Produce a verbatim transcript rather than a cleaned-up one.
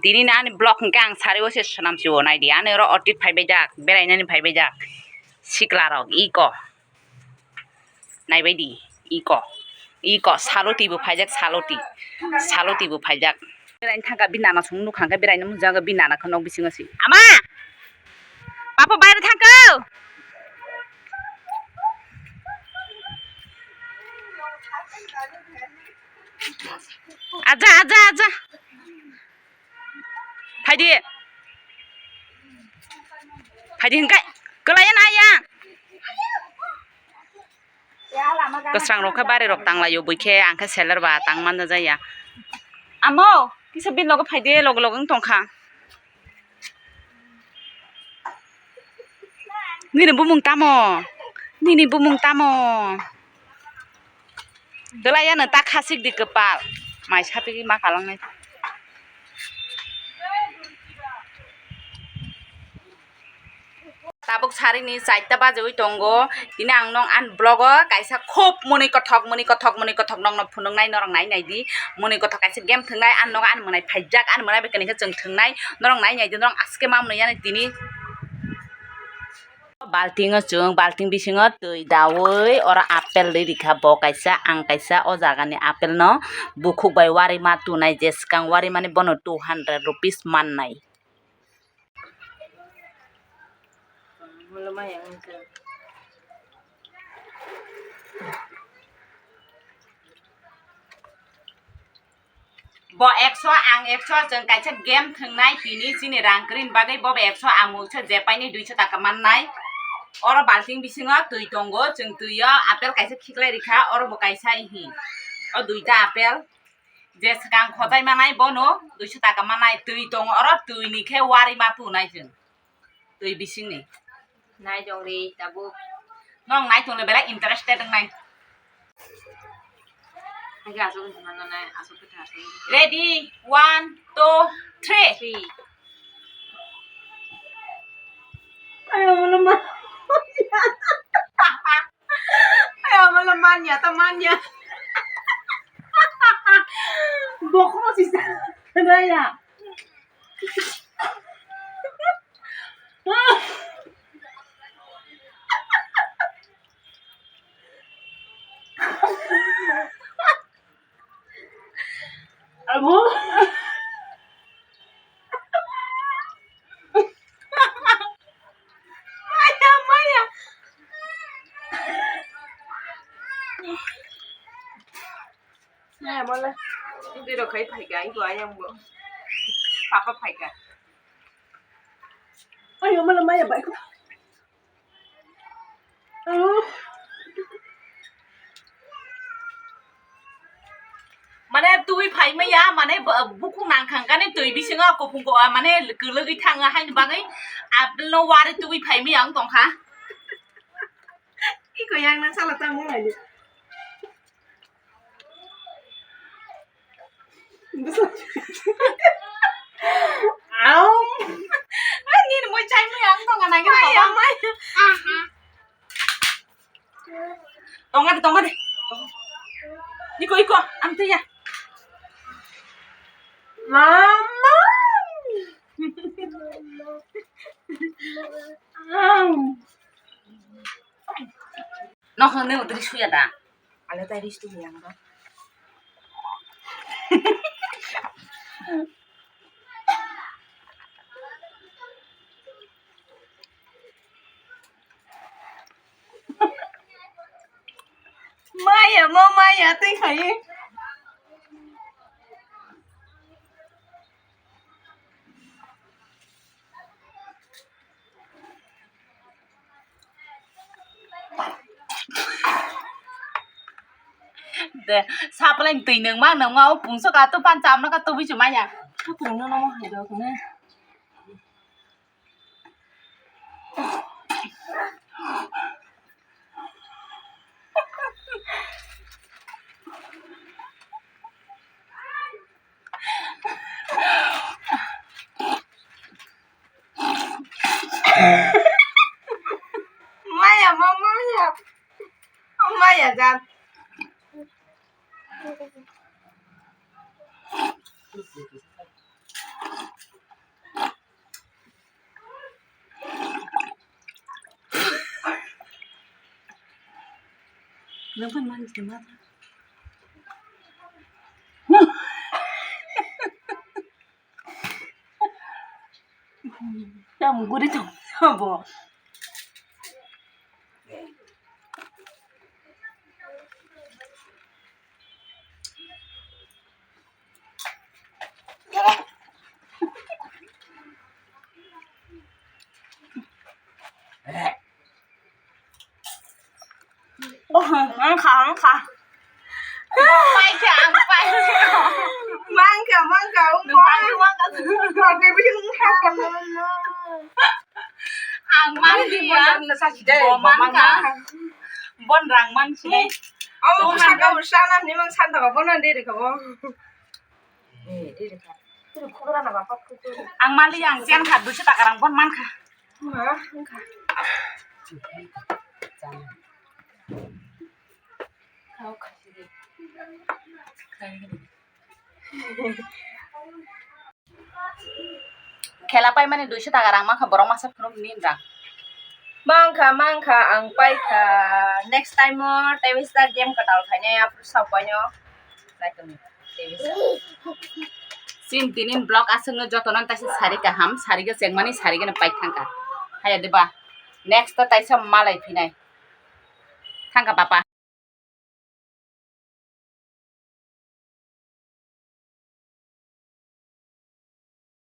Tini ani vlog hwnkhe ang sari o se swnam si o naidi. Ani oro otit phaibaijak, berainani phaibaijak. Sikla rok iko. Naibaidi, iko. Iko, saloti bo phaijak, saloti. Saloti bo phaijak. Beraina thangkha, bini nana song nukha hwnkhe beraina mujungo bini nana khe nok bisingo si. Ama! Papa baire thangkha! Aja, aja, aja. Phaidi. Phaidi hwnkhe. Kwlaiya na ya. Kwsrang rok khe bari rok tanglaio, buikhe ang khe seller ba tang manja jaya. Amo, kisa bini logo phaidi, logo logo wng tongkha. Nini bumung tamo? Nini bumung tamo? Belai ano ta khasik di kwpal. Mai sapigwi ma kalangnai. Tabuk sarini chaita bajiwi tongo. Tini ang nong ani vlog o kaisa khub mwnwi kothok, mwnwi kothok, mwnwi kothok nokno phunuknai norok nai nai di. Mwnwi kothok kaisa game thwngnai, ani nogo ani mwnai phaijak, ani mwnai bai kwnwi khe chwng thwngnai. Norok nai nai di, norok aske ma mwnwi yani tini. Balting o chwng, balting bisingo twi dawi, oro apple ri rikha bo kaisa, ang kaisa o jaga ni apple no bukhuk bai wari ma tunai, je swkang wari mani bono two hundred rupees mannai. Bo ekso, ang ekso, chwng kaisa game thwngnai, tini chini rang kwrwini bagwi bo ekso, ang mungsa jepaini duiso taka mannai. Oro balting bisingo twi tongo, chwng twi o apple kaisa khiklai rikha, oro bo kaisa hi, o duita apple. Je swkang khotai manai bono duiso taka mannai, twi tongo oro, twi ni khe wari ma tunai chwng. Twi bisingni. Nai tong ri tabuk. Nong nai tong le belai interested wngnai. Hai khe aswk wngkha mano nai, aswk khe tha aswk wngkha. Ready, one, two, three. Three. Ayo, mano ma. Ayo, mano manya, ta manya. Bokhorok si sa. Raya. Amo. Maya, maya. Maya, mole. Hindi ro khai phai ga, ibo ayang bo. Papa phai ga. Ayo, mole, maya, bai ko. Mane twi phai maya, mane bu-, bukhuk nang khang kani twi bisingo kuphung ko, mane kwlwgwi thang haini bagwi apple no wari twi phai maya wng tongkha. Iko yang nang sala tamo ngai. Aum. Nini moi chai moi ang tonga nang khe maya, baba. Maya. Tonga de, tonga de. Iko, iko, ang tuya. Mama. Aum. Nohwng nini utri suya da? Ale tai ristu ya ba. Maya, mo maya, tei khai. De, saplai twi nungma nungma o pungso ka tu pan chamna ka tu bisu maya. Kutung no no hai do kune. Maya, mama, maya. Oh, maya, jan. Nang phan mang sini ma. Tam guri tong bo. Oh, mangkha, mangkha. Paikha, ang paikha. Mangkha, mangkha, ang paikha. Paikha, mangkha. Ang mangkha. Bo mangkha. Bon rang mangkha. Oh, saka usana ni mang santa ko bonan de ko. Ang mali ang siang kha duiso taka rang bon mankha. Ma, wngkha. Khela paimani duiso taka rang mankha borok masa phunuk ni rang. Mangkha, mangkha, ang paikha. Next time o tei waisa game kwtal khainai aphuru sapaino. Naitongni tei waisa. Chini tinin vlog aswkno jotono taisa sari kaham, sari kwchengmani sari gana paithangkha. Haya diba? Next o taisa malai phinai. Thangkha papa.